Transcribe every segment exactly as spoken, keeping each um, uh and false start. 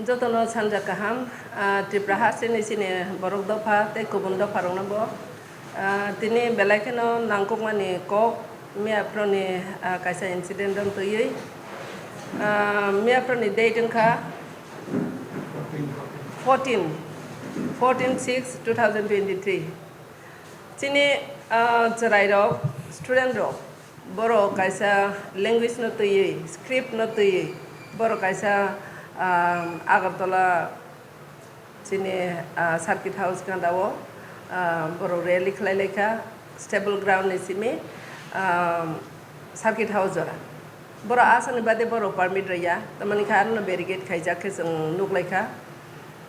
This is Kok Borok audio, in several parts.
Jotono sanja kaham, ah, Tripura hasteni chini borok dopha tei kubun dopharokno bo, ah, tini belai kheno nangkukmani kok, miyaphoroni, ah, kaisa incident wng twiwi, ah, miyaphoroni date wngkha fourteen, fourteen six two thousand twenty-three. Chini, ah, chwrairok, studentrok, borok kaisa language no twiwi, script no twiwi, borok kaisa, ah, Agartala chini, ah, Circuit House ganda o, ah, borok rally khlai laikha, stable ground ni simi, ah, Circuit House jora. Borok aswkni bade borok permit rwya, tamani khe arono barricade khaijak khe chwng nuk laikha.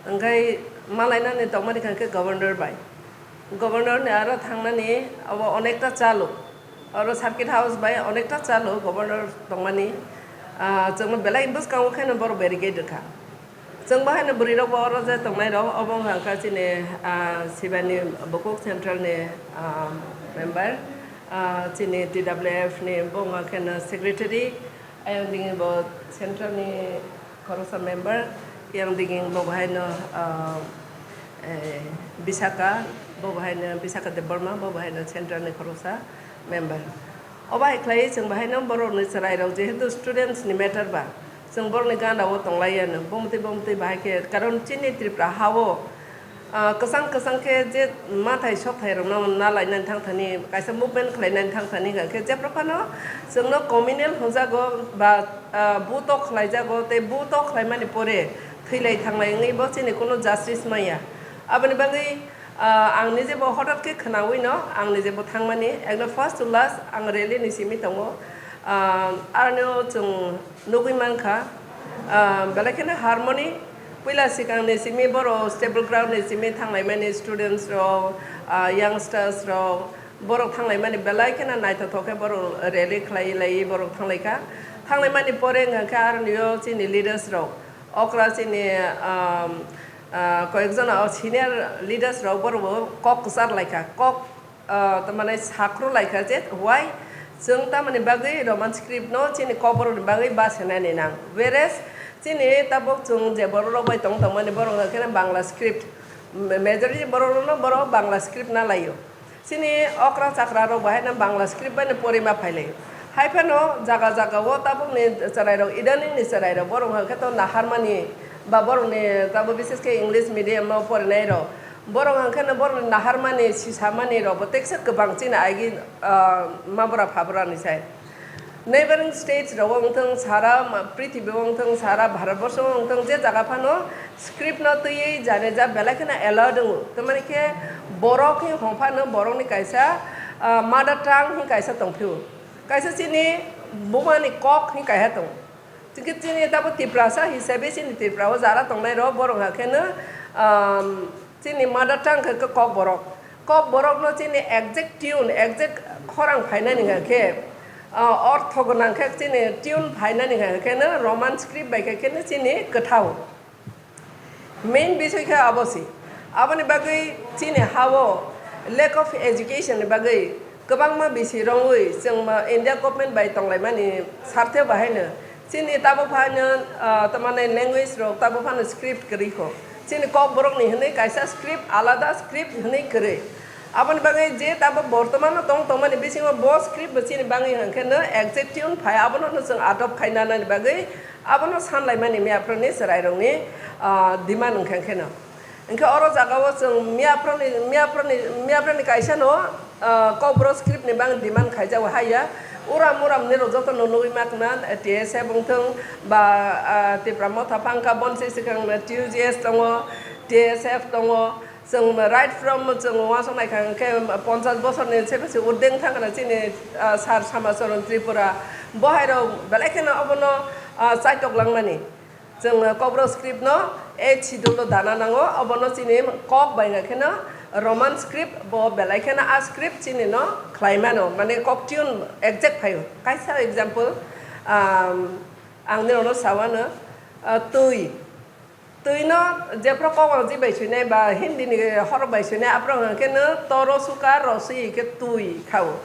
Hwnkhe malainani tongmani kha khe governor bai. Governor ni aro thangnani abo onekta chalo. Oro Circuit House bai onekta chalo governor tongmani. Ah, chwngno belai bwskango kheno borok barricade rwkha. Chwng bahaino bwrwirokbo oro je tongnairok, obo wngkha khe chini, ah, Sibani Bukuk Central ni, ah, member, ah, chini T W F ni, bo wngkha kheno secretary, ayang digi bo Central ni khoroksa member, yang digi bo bahaino, ah, eh, Bisaka, bo bahaino Bisaka Debbarma, bo bahaino Central ni khoroksa member. Obo hai khlaiwi chwng bahaino borokni chwrairok jehetu students ni matter ba, chwng borokni gana o tonglaiyano, bumtwi bumtwi bahai khe, karon chini Tripura ha o, ah, kwchang kwchang khe je mathai sokthai rokno na lainani thang thani, kaisa movement khlainani thang thani hwnkha khe, jephru phano chwngno communal hwnjago ba, ah, buto khlaijago, tei buto khlaimani pore thwilai thanglai wngwi bo chini kunu justice manya. Aboni bagwi, ah, ang nije bo hotat khe khwnawi no, ang nije bo thangmani, ekdom first to last ang rally ni simi tongo. Ah, aroni o chwng nugwi mankha, ah, belai kheno harmony, puila swkang ni simi borok stable ground ni simi thanglaimani students rok, ah, youngsters rok, borok thanglaimani belai kheno naithothok khe borok rally khlai lai borok thanglaikha. Thanglaimani pore hwnkha khe aroni o chini leaders rok, okra chini, ah, ah, koyekjon o senior leaders rok borok bo kok kwchar laikha, kok ah, tamani sakhro laikha je why chwng tamani bagwi Roman script no chini kokborok ni bagwi basenani nang, whereas chini tabuk chwng je borok rok bai tong tongmani borok hwnkha khe Bangla script, ma-, majority borok rok no borok Bangla script na laio, chini okra chakra rok bahai no Bangla script bai no porima phai laio. Hai phano jaga jaga o tabukni chwrairok, idaning ni chwrairok, borok hwnkhe to naharmani ba borokni tabuk bises khe English medium o porinai rok, borok hwnkhe no borokni naharmani, sisamani rok bo teksa kwbang chini agi, ah, mabura phabura ni sai. Neighboring states rok wngthung, sara ma-, prithibi wngthung, sara Bharat borsho wngthung, je jaga phano script no twiwi jani ja belai kheno allowed wngo. Tamani khe borok khe hongphano borokni kaisa, ah, mother tongue hwn kaisa tongphio. Kaisa chini bumani kok hwn kaiha tongo. Chini, chini tabo Tiprasa hisabe chini Tripura o jara tongnai rok borok ha kheno, um, chini mother tongue khe Kokborok. Kokborok no chini exact tune, exact khorang phainani ha khe, uh, ortho gwnang khe chini tune phainani ha kheno Roman script bai khe kheno chini kwthao. Main bisoi khe abo si. Aboni bagwi chini ha-o lack of education ni bagwi kwbangma bisi rongwi chwng ma India government bai tonglaimani sarthe bahaino chini tabuk phaino, ah, tamani language rok tabuk phano script kwrwi kho. Chini Kokborok ni hwnwi kaisa script, alada script hwnwi kwrwi. Aboni bagwi je tabuk bortomano tong tongmani bisingo bo script bo chini bagwi hwnkhe no exact tune phai, abono no chwng adopt khaina nani bagwi abono sanlaimani miyaphorni chwrairokni, ah, demand wngkha kheno. Hwnkhe oro jagao chwng miyaphorni, miyaphorni, miyaphorni kaisa no, ah, Kokborok script ni bagwi demand khaijago haiya. Uram uram nirok joto no nugwi makna, T S F wngthung ba, ah, Tipra Motha Pangkha, boni se swkang T U J S tongo, T S F tongo. Chwng right from chwng uansuk naikha hwnkhe ponchash bosorni se bwswk urdeng thangkha chini, ah, sir Samacharan Tripura. Bo hairok belai kheno obono, ah, chaitok langmani. Chwng Kokborok script no eighth schedule o dana nango, obono chini kok bai hwnkha kheno Roman script, bo belai kheno a script chini no khlai mano, mane kok tune exact phaio. Kaisa example, um, ang nirokno sawano, ah, twi. Twi no jephru Kokborok ji bai swinai ba Hindi ni horok bai swinai, aphuru hwnkha kheno toro suka rosi khe twi khao.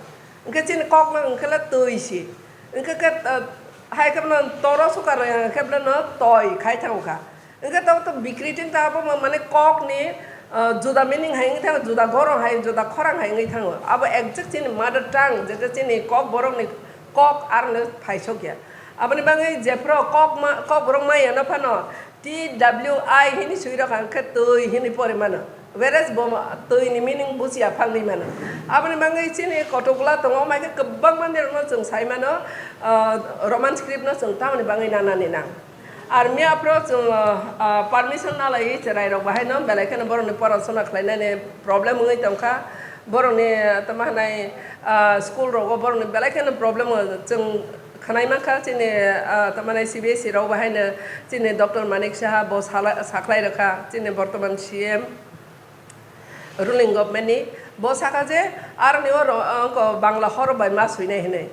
Hwnkhe chini kok no hwnkhe le twi si. Hwnkhe khe, ah, hai khe no toro suka roi hwnkhe no toi khai thango kha. Hwnkhe to, to bikriting ta abo ma-, mane kokni, ah, juda meaning hai wngwi thango, juda gorong hai, juda khorang hai wngwi thango. Abo exact chini mother tongue, jeto chini kok borokni kok aroni phaisokya. Aboni bagwi jephru kok ma-, kok borok maya no phano T W I hini swi rokha, hwnkhe twi hini pori mano. Whereas bo ma-, twi ni meaning bujiya phangwi mano. Aboni bagwi chini kotokgola tongo, mai khe kwbangma nirokno chwng sai mano, ah, Roman script no chwng tamoni bagwi nanani nang. Army aphro chwng, ah, permission nalai chwrai rok bahai no belai kheno borokni porasona khlainani problem wngwi tongkha. Borokni, ah, tamo hanai, ah, school rogo borokni belai kheno problem chwng khwnai mankha. Chini, ah, tamo hanai C B S E rok bahai no chini Doctor Manik Saha bo sala-, sakhlai rokha chini bortoman C M. Ruling government ni bo saka je aroni oro, ah, wngkha Bangla hor bai ma swinai hinwi.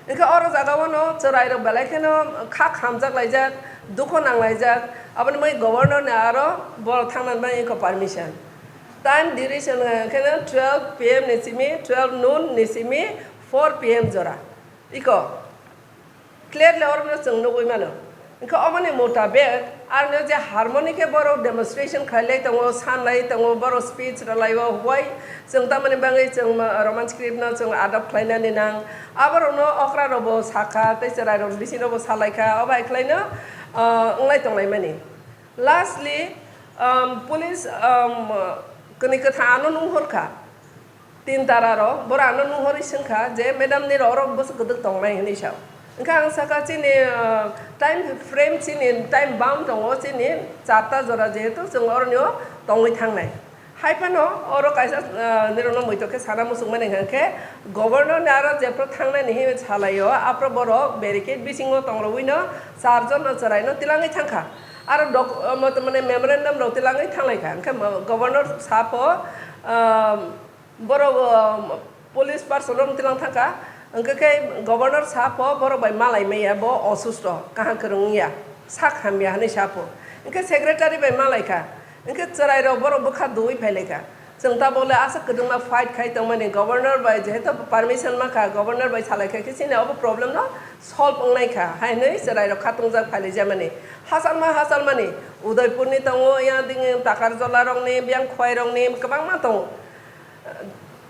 Hwnkhe oro jaga o no chwrai rok belai kheno kha khamjak laijak, dukho nang laijak, aboni bagwi governor ni aro borok thangna bagwi wngkha permission. Time duration, ah, kheno twelve P M ni simi, twelve noon ni simi four P M jora. Iko clearly oro no chwng nugwi mano. Hwnkhe omoni mutabek aroni je harmoni khe borok demonstration khailai tongo, sanlai tongo, borok speech rwlaio, huai chwng tamoni bagwi chwng ma-, Roman script no chwng adopt khlainani nang. Aborokno okra rokbo sakha tei chwrai rok bisingo bo salaikha, o bai khlaino, ah, wnglai tonglaimani. Lastly, um, police, um, kwnwi kwthang ano nunghorkha. Tin tara rok, boro ano nunghorwi swngkha je, "Madam, nirok oro bwswk kwdwk tongnai?" hinwi sao. Hwnkhe ang sakha, "Chini, ah, time frame, chini time bound tongo, chini charta jora jehetu chwng oronio tongwi thangnai." Hai phano oro kaisa, ah, nirokno muitok khe sana muchungmani hwnkha khe, governor ni aro jephru thangnani hinwi salaio, aphro borok barricade bisingo tongrwino charjon no chwraino tilangwi thangkha. Aro dok-, ah, mot-, mane memorandum rok tilangwi thanglaikha. Hwnkhe mo-, governor sapho, ah, Borok, um, police person rok tilang thangkha, hwnkhe khe governor sapho borok bai malai maya, bo osusto, kaham kwrwng wngya, sak hamya hinwi sapho. Hwnkhe secretary bai malaikha, hwnkhe chwrai rok borok bwkha dui phailaikha. Chwng tabuk le aswk kwdwkma fight khai tongmani, governor bai jehetu permission mankha, governor bai salaikha khe chini obo problem no solve wngnaikha, hai hinwi chwrai rok khatungjak phailaijamani. Hachalma hachalmani, Udaipur ni tongo, yang ding Takarjola rokni, biyang Khowai rokni kwbangma tongo.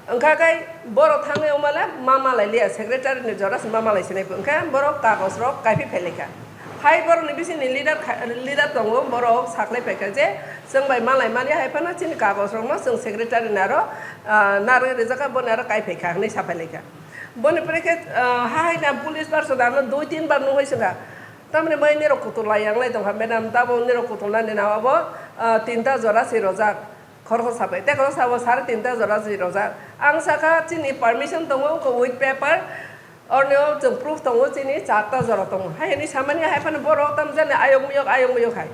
Wngkha khe borok thangwi wngmale ma malai liya, secretary ni jora se ma malai sinai, wngkha borok kagoj rok kaiphi phailaikha. Hai borok ni bising ni leader kha-, leader tongo, borok saklai phaikha je chwng bai malai mani, hai phano chini kagoj rok no chwng secretary ni aro, ah, narwi rijak kha, boni aro kai phaikha hinwi sa phailaikha. Boni pore khe, ah, ha hai na police person ano dui tin bar nungwi swngkha, tamni bai nirok kutung lai yang lai tongkha, madam, tabuk nirok kutung nani na obo, ah, tinta jora se rojak. Khoroksa sabai, tei khoroksa bo sare tinta jora jwi rojak. Ang sakha, chini permission tongo, wngkha with paper, oroni o chwng proof tongo, chini charta jora tongo. Hai hinwi samani, hai phano borok tamjani ayok miyok, ayok miyok hai.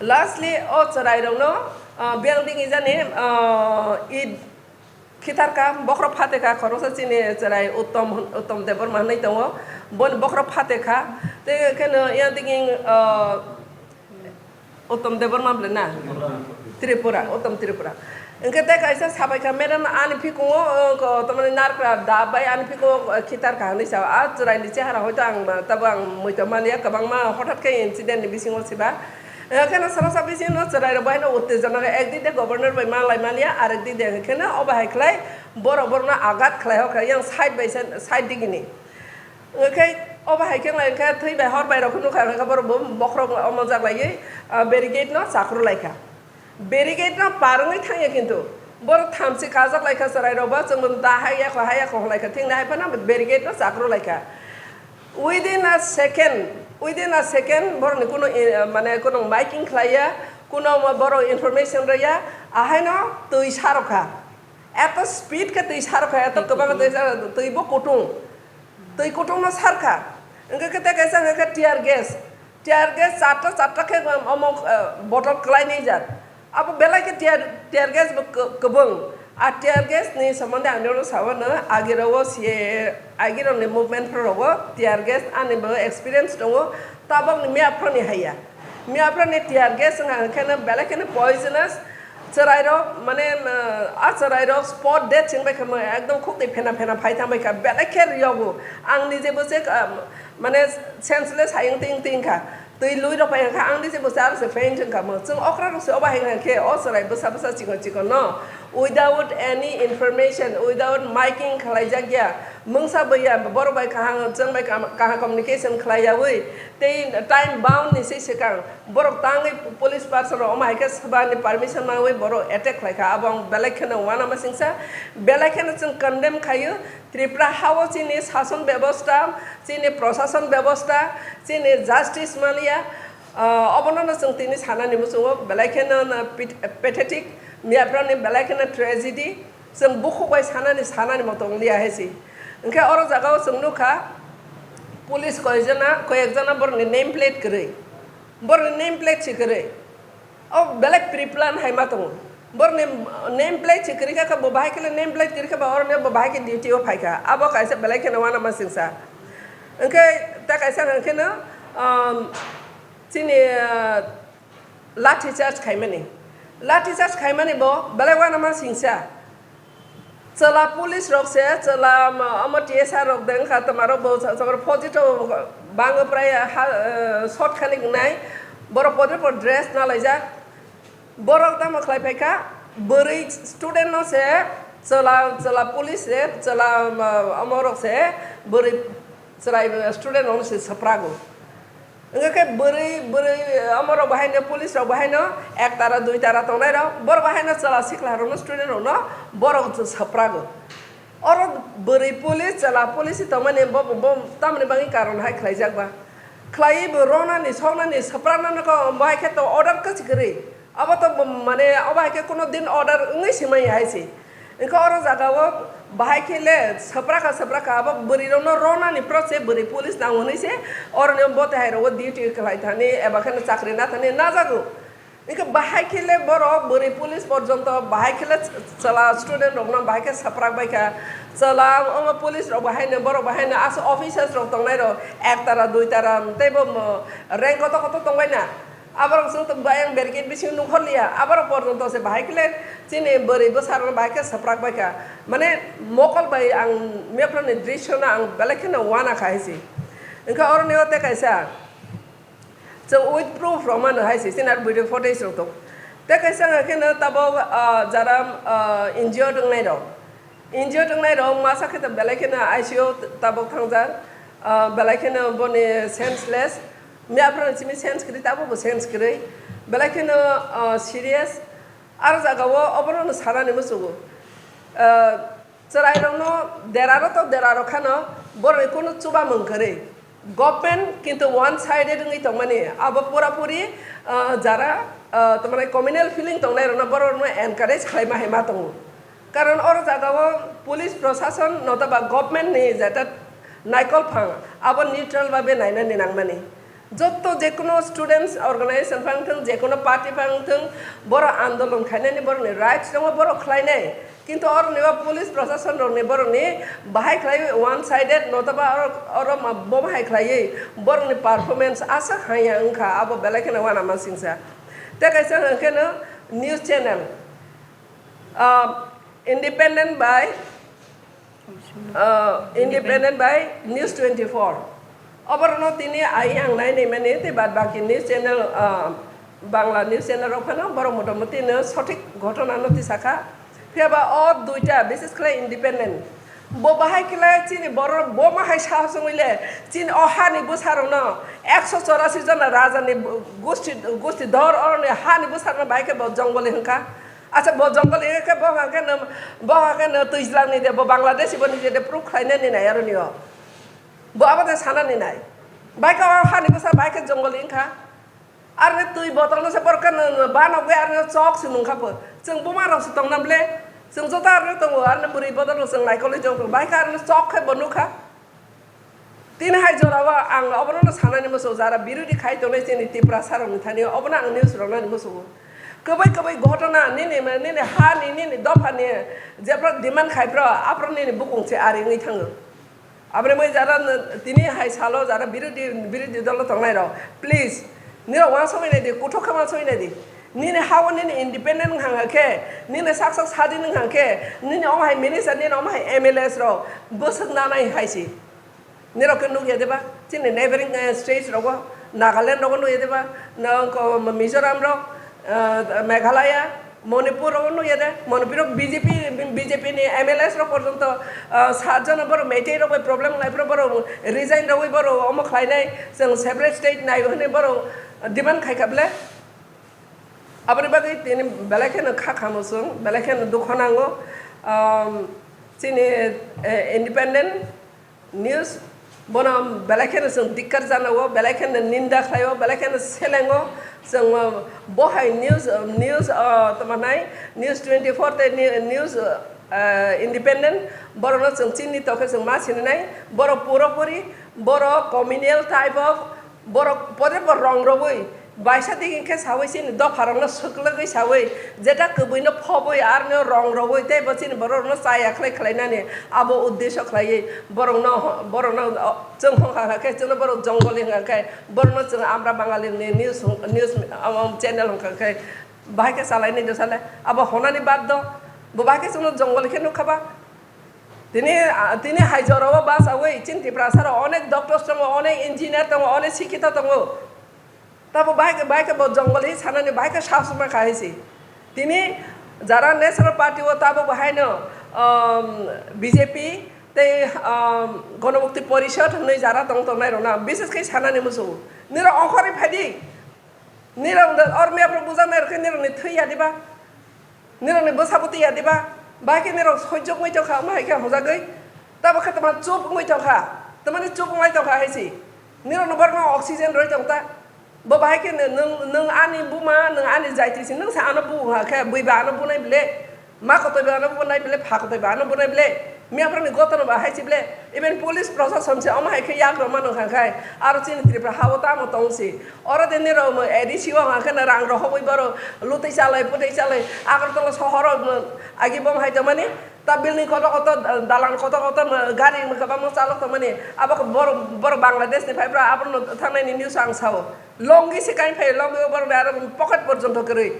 Lastly, o chwrai rokno, ah, building ijani, ah, it khitarka, bokhorok phatekha, khoroksa chini chwrai Uttom, Uttom Debbarma hinwi tongo, boni bokhorok phatekha. Tei kheno yang digi, ah, Uttom Debbarma bwle na? Tripura, Uttom Tripura. Hwnkhe tei kaisa sabaikha, "Madam, ani phikungo, o, ko, tamani narkra dab bai ani phikungo, o, khitar kha," hinwi sao. A chwraini chehara hoito ang ma, tabuk ang muitom manliya, kwbangma hothat khe incident ni bisingo siba. Hwnkhe no sana sa bisingo chwrai rok bai no uttejona, ekdin de governor bai malai manliya, arekdin de hwnkhe no obo hai khlai borok borokno agat khlai hokha, yang side by side, side digini. Hwnkhe obo hai khe wngkha thwi bai hor bai rok nukha, hwnkhe borok bo bokhorok omo jak laiwi, ah, barricade no chakrw laikha. Barricade no par wngwi thangya kintu borok thamchi kajak laikha chwrai rok ba chwng da hai yakho hai yakho hwnlaikha thikna hai phano barricade no chakrw laikha. Within a second, within a second borok ni kuno, eh, mane kuno miking khlaiya, kuno borok information rwya, ahaino twi sarokha. Eto speed khe twi sarkha, eto kwbang twi sarkha, twi bo kutung. Twi kutung no sarkha. Hwnkhe khe tei kaisa hwnkhe tear gas. Tear gas charta charta khe omo, eh, bottle kwlai ni jat. Abo belai khe tear, tear gas bo kw-, kwbwng. A tear gas ni somonde ang nono sao no, agi rok o C A A, agi rok ni movement rok o tear gas ani bo experience tongo. Tabok ni mia phone ni haiya. Mia phone ni tear gas wngkha hwnkhe no belai kheno poisonous. Chwrai rok mane, ah, a chwrai rok spot dead chwng bai kha, ekdom khuk twi phena phena phai thang bai kha, belai khe riogo. Ang nije bo se, ah, mane senseless hai wng twi wng twi wng kha. Twi lui rok pai kha, ang ni se bwsa se faint wng kha mo. Chwng okra rok se obo hai khe, o chwrai bwsa bwsa chikon chikon no, without any information, without marking khlai jak ya, mungsa bwi ya, borok bai kaham, chwng bai kaham, kaham communication khlai yaui, tei time bound ni se swkang borok tangwi police person rok omo hai khe swbani permission maui borok attack khlai kha, abo ang belai kheno uanama singsa, belai kheno chwng condemn khaio. Tripura hao chini sason bebosta, chini prosason bebosta, chini justice maliya, ah, obono no chwng tini sanani muchungo, belai kheno no pit-, pathetic, miyaphra ni belai kheno tragedy, chwng bukhuk bai sanani, sanani moto wng liya hai si. Hwnkhe oro jaga o chwng nukha, police koijona, koyekjona borokni name plate kwrwi, borokni name plate si kwrwi. O belai pre-plan hai ma tongo. Borokni name plate se kwrwi kha, khe bo bahai khe name plate kwrwi kha ba, oro bo bahai khe duty o phai kha. Abo kaisa belai kheno uanama singsa. Hwnkhe ta kaisa hwnkhe no, um, chini, uh, lathi charge khaimani. Lathi charge khaimani bo belai uanama singsa. Chwla police rok se, chwla, um, omo T S R rok de wngkha, twma rok bo sa-, sa-, phojito bangwi prai ha, eh, short khani wngnai. Borok podre pod dress nalaijak. Borok tamo khlai phai kha, bwrwi student no se, chwla, chwla police se, chwla, um, omo rok se, bwrwi chwrai student rok no se swprago. Hwnkhe bwrwi, bwrwi, omo rok bahaino, police rok bahaino ek tara, dui tara tongnai rok, borok bahaino chwla sikla rokno, student rokno borok swprago. Oro bwrwi police, chwla police tongmani bo, bo, bo tamni bagwi karon hai khlaijak ba? Khlaiwi bo ronani, soknani, swpraknani kok, bo hai khe to order kwchwi kwrwi. Abo to bo, mane, obo hai khe kuno din order wngwi se manya hai se. Hwnkhe oro jaga o bahai khe le swprakha, swprakha, abo bwrwi rokno ronani pro se bwrwi police nango hinwi se oroni bo tei hai rogo duty khlai thani eba khe no chakri na thani najago. Hwnkhe bahai khe le borok bwrwi police porjonto bahai khe le chwla student rokno bahai khe swprak bai kha. Chwla omo police rok bahai no, borok bahai no, aswk officers rok tongnai rok ek tara, dui tara, tei bo rank koto koto tongbai na. Aborok chwng tong bai ang barricade bisingo nukharliya, aborok porjonto se bahai khe le chini bwrwi bwsarokno bahai khe swprak bai kha. Mane mokol bai ang mephrokni drisyo no ang belai kheno uana kha hai se. Hwnkhe oroni o tei kaisa chwng with proof rok mano hai se, chini aro video footage rok tongo. Tei kaisa hwnkhe no tabok, ah, jara, ah, injured wngnai rok. Injured wngnai rok masa khe to belai kheno I C U tabok thangjak, ah, belai kheno boni senseless. Miyaphra simi sense kwrwi, tabok bo sense kwrwi. Belai kheno, ah, serious. Aro jaga o obono no sanani muchungo. Ah, chwrai rokno dera ro to dera rok khano borokni kunu chubamung kwrwi. Government kintu one sided wngwi tongmani, abo pura puri, ah, jara, ah, tamani communal feeling tongnai rokno borok rokno encourage khlaima hai ma tongo. Karon oro jaga o police prosason notoba government ni jeta naikol phang abo neutral babe nainani nangmani. Jotto jekono students organization phang thung, jekono party phang thung, borok andolon khainani borokni rights tongo, borok khlainai. Kintu oroni o police prosason rokni borokni bahai khlaiwi one sided notoba oro, oro ma-, bo bahai khlaiwi borokni performance aswk haiya wngkha, abo belai kheno uanama singsa. Tei kaisa hwnkhe no news channel, ah, independent by, ah, independent by News twenty-four. Oborokno tini ai ang nainai mani tei bad baki news channel, ah, Bangla news channel rok phano borok motamuti no sothik ghotona no tisakha. Phiya ba o duita bises khlai independent. Bo bahai khlai chini borok bo ma hai sahos wngwi le chini o hani bwsa rokno ekso chorasi jona raja ni gusti, gusti dor oroni hani bwsa rokno bahai khe bo jongoli hwnkha. Acha bo jongoli hwnkhe bo hwnkhe no, bo hwnkhe no twijlang ni de, bo Bangladeshi bo ni je de proof khlai nani nai aroni o. Bo abo de sana ni nai. Bahai khe o hani bwsa bahai khe jongoli wngkha. Aroni twi botol no se borok khe no, no, ba nokgwi aroni chok se nung kha bo. Chwng buma rok se tong na ble. Chwng joto aroni tongo, aroni bwrwi bodol rok chwng naikolwi jok tongo. Bahai khe aroni chok khe bo nukha. Tini hai jora o ang obono no sanani muchungo, jara birodhi khai tongnai chini Tiprasa rok ni thani o, obono ang news rwnani muchungo. Kwbwi kwbwi ghotona nini, nini ha ni, nini dopha ni jephru demand khai phru, aphru nini bukung se ari wngwi thango. Aboni bagwi jara n-, tini hai salo jara birodhi, birodhi dolo tongnai rok, please, nini rok uansugwi nai di, kuthok khe uansugwi nai di. Nini ha o nini independent wng hang khe, nini sak sak sadin wng hang khe, nini omo hai minister, nini omo hai M L As rok bwswk nanai hai si. Nini rok khe nukya de ba? Chini neighboring, eh, states rogo Nagaland rogo nukya de ba, nang ko Mizoram rok, ah, Meghalaya, Manipur rogo nukya de, Manipur rok B J P, B J P ni M L As rok porjonto, ah, sat jona borok Meitei rok bai problem lai phuru borok resign rogwi borok omo khlainai, chwng separate state nai hwnwi borok demand khai kha ble. Aboni bagwi tini belai kheno kha khamo chwng, belai kheno dukho nango, um, chini, eh, independent news, bono belai kheno chwng dikkar jana o, belai kheno ninda khlai o, belai kheno seleng o. Chwng, uh, bo hai news, uh, news, uh, tamo nai, News twenty four tei ni-, news, uh, independent, borokno chwng chini tokhe chwng ma sininai, borok pura puri, borok communal type of, borok pore pore rong rogwi, baisa digi khe sawi chini dopharokno swklwgwi sawi, jeta kwbwino phobwi aroni rong rogwi tei bo chini bororokno chaya khlai khlainani abo uddesho khlaiwi borokno, borokno, o, chwng hongkha khe chwngno borok jongoli hwnka khe borokno chwng Amra Bangalini news, news, um, channel hwnka khe bahai khe chalainai do sale abo honani bad do bo bahai khe chwngno jongoli khe nukha ba. Tini, ah, tini hai jorao bachawi chini Tiprasa rok onek doctors tongo, onek engineer tongo, onek sikhito tongo. Tabo bahai khe, bahai khe bo jongol hi sanani bahai khe sahos ma kha hai se. Tini jara National Party o tabo bo haino, um, B J P tei, um, Ganamukti Porishad hwnwi jara tong tongnai rok na bises khe sanani muchungo. Nirok ongkhorwi phai di. Nirok da or map rok bujaknai rok khe nirokni thwi ya diba? Nirokni bwsa bwtwi ya diba? Bahai khe nirok sojok wngwi tongkha, omo hai khe hojagwi. Tabo khe tama chup wngwi tongkha. Tamani chup wngwi tongkha hai se. Nirokno borokno oxygen rwi tong ta. Bo bahai khe nwng, nwng, nwng ani buma, nwng ani jaiti se, nwng se ano bu wngkha khe, bui ba ano bunai bile. Ma kotoi ba ano bunai bile, pha kotoi ba ano bunai bile. Miyaphra ni gotono ba hai se bile. Even police proshashan se omo hai khe yak rw mano kha khai. Aro chini Tripura ha o tamo tong se. Oro de nirok mo A D C o hwnka khe no rang rohogwi borok lutwi chalai, putwi chalai. Agartala sohoro mo agi bom hai tongmani. Ta building kotor kotor, dalan kotor kotor, gari kwbangma chalok tongmani. Abo khe borok, borok Bangladesh ni phai bwrok abono thangnaini news ang sao. Longi se kain phai, longi o borok bai aro pocket porjonto kwrwi.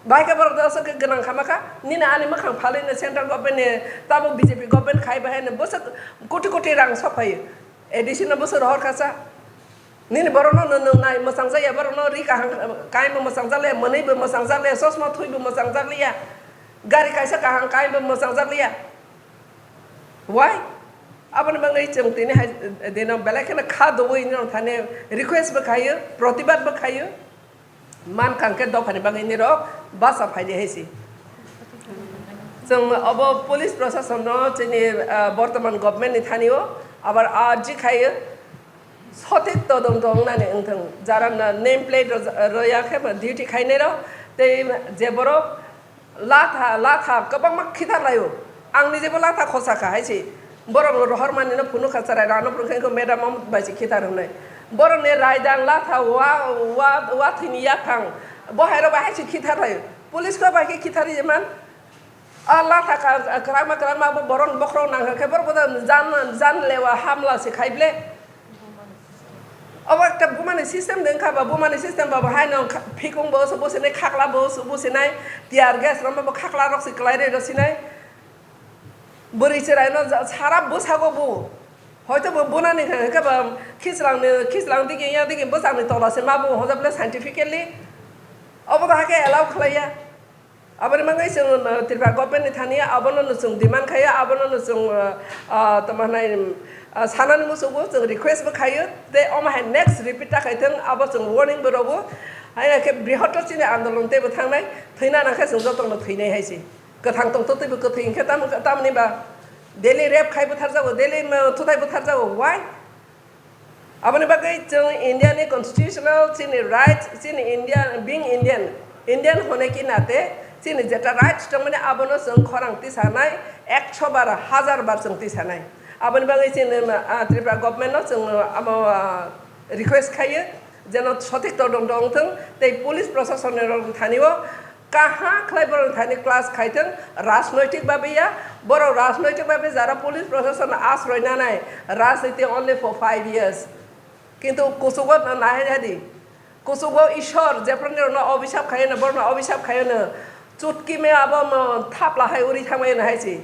Bahai khe borok aswk khe gwnang kha ma kha. Nini ani mwkhang phalwi no central government ni tamo B J P government khai bahai no bwswk koti koti rang sok phai. A D C no bwswk rohor kha cha. Nini borokno no nwngnai mwchangjakya, borokno ri kaham kainwi mwchangjakliya, mwnwibo mwchangjakliya, chosma thwibo mwchangjakliya, gari kaisa kaham kainwi mwchangjakliya. Why? Aboni bagwi chwng tini hai dino belai kheno kha dogwi nini thani request bo khaio, protibad bo khaio. Man kang khe dophani bagwi nirok bacha phaidi hai se. Chwng obo police proshashan no chini, ah, bortoman government ni thani o abar arji khaio, sothik todonto wngnani wngthang, jara na name plate rw-, rwya khe ba duty khainai rok tei je borok latha, latha kwbangma khithar laio. Ang nijebo latha khosa kha hai se. Borok rohor manino phunuk kha, chwrai rano phunuk kha, madam omo bai se khithar hwnwi. Borokni raidang latha wa, wa, wa thwini yaphang. Bo hai rok bai hai se khithar laio. Police ko bai khe khithar ye man. A latha ka, kwrangma, kwrangma bo borok bokhorok nang kha khe borok bo jan, jan lewa hamla se khai ble. Obo ekta bumani system de wngkha ba, bumani system ba bo haino kha-, phikung bo se businai, khakla bo se businai, tear gas rok bo khakla rok se kwlai rwi rw sinai. Bwrwi chwrai no ja-, sara bwsago bo. Hoito bo bunani hwnkha ba khichlang ni, khichlang digi ya digi bwsakni tola se ma bo hojak le scientifically. Obo da hake allow khlai ya. Aboni bagwi chwng, uh, Tripura government ni thani abono no chwng demand khaio, abono no chwng, uh, uh, tamo hwnai, um, uh, sanani muchungo chwng request bo khaio, tei omo hai next repeat ta khai thung, abo chwng warning bo rwo. Hai khe brihotor chini andolon teibo thangnai, thwina nang khe chwng jotono thwinai hai se. Kwthang tongtho teibo kwthwi hwnkhe tam-, tamni ba daily rape khai butharjago, daily, um, thutai butharjago, why? Aboni bagwi chwng India ni constitutional chini rights, chini India, being Indian, Indian hone ki nate, chini jeta rights tongmani abono chwng khorang tisanai, ekso bar, hajar bar chwng tisanai. Aboni bagwi chini, ah, Tripura government no chwng abo, ah, request khaio, jeno sothik todonto wngthung, tei police proshasoni rok thani o, Kaham khlai borok thani class khaithwng, rajnoitik babe ya, borok rajnoitik babe jara police proshashan asroi nanai, rajniti only for five years. Kintu kuchugo nahai hadi, kuchugo Ishwar jephru nirokno obisap khaiyano, borokno obisap khaiyano, chutki me abo mo thapla hai uri thangmai nahai si.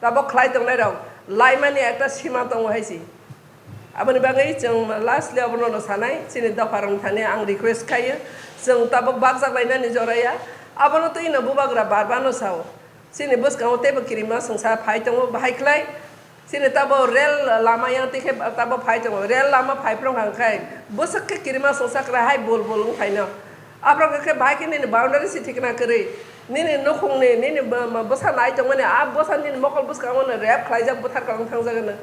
Tabok khlai tongnai rok laimani ekta sima tongo hai si. Aboni bagwi chwng lastly abono no sanai, chini dopharokni thani ang request khaio, chwng tabuk bakjak lainani joraya, abono twi no bubagra bar bano sao. Chini bwskango teibo kirima swngsa phai tongo, bahai khlai. Chini tabo rel lama yang twi khe tabo phai tongo, rel lama phai phwrwng kha khe bwswk khe kirima swngsa kwrwi hai bul bul wng phaino. Aphwrwng khe bahai khe nini boundary si thikna kwrwi, nini nukhungni, nini bw-, bwsa nai tongmani, a bwsa nini mokol bwskango no rep khlaijak, bwthar kwlwng thangjak hwno.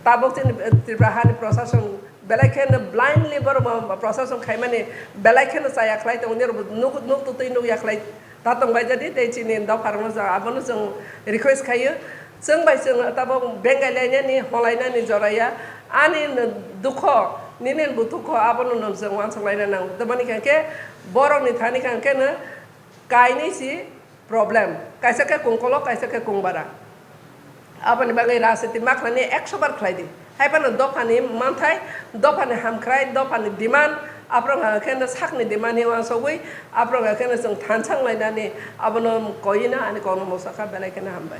Tabuk chini, eh, Tripura hani prosason belai kheno blindly borok ma, ma prosason khaimani belai kheno chaya khlai tongo, nirok nuk, nuk twi nuk ya khlai ta tong bai jadi, tei chini dopharokno chwng abono chwng request khaio, chwng bai chwng tabuk bengai lainani, holainani joraya, ani n-, dukho, nini bo dukho, abono no chwng uansuk laina nango. Tamoni kha khe borokni thani kha khe no kainwi si problem, kaisa khe kungkolok, kaisa khe kungbara. Aboni bagwi rajniti ma khlaini ekso bar khlai di. Hai phano dophani manthai, dophani hamkrai, dophani demand, aphwrwng ha khe no sakni demand ni uansugwi, aphwrwng ha khe no chwng thansa wng lainani, abono koina ani kokno mwsa kha, belai kheno hambai.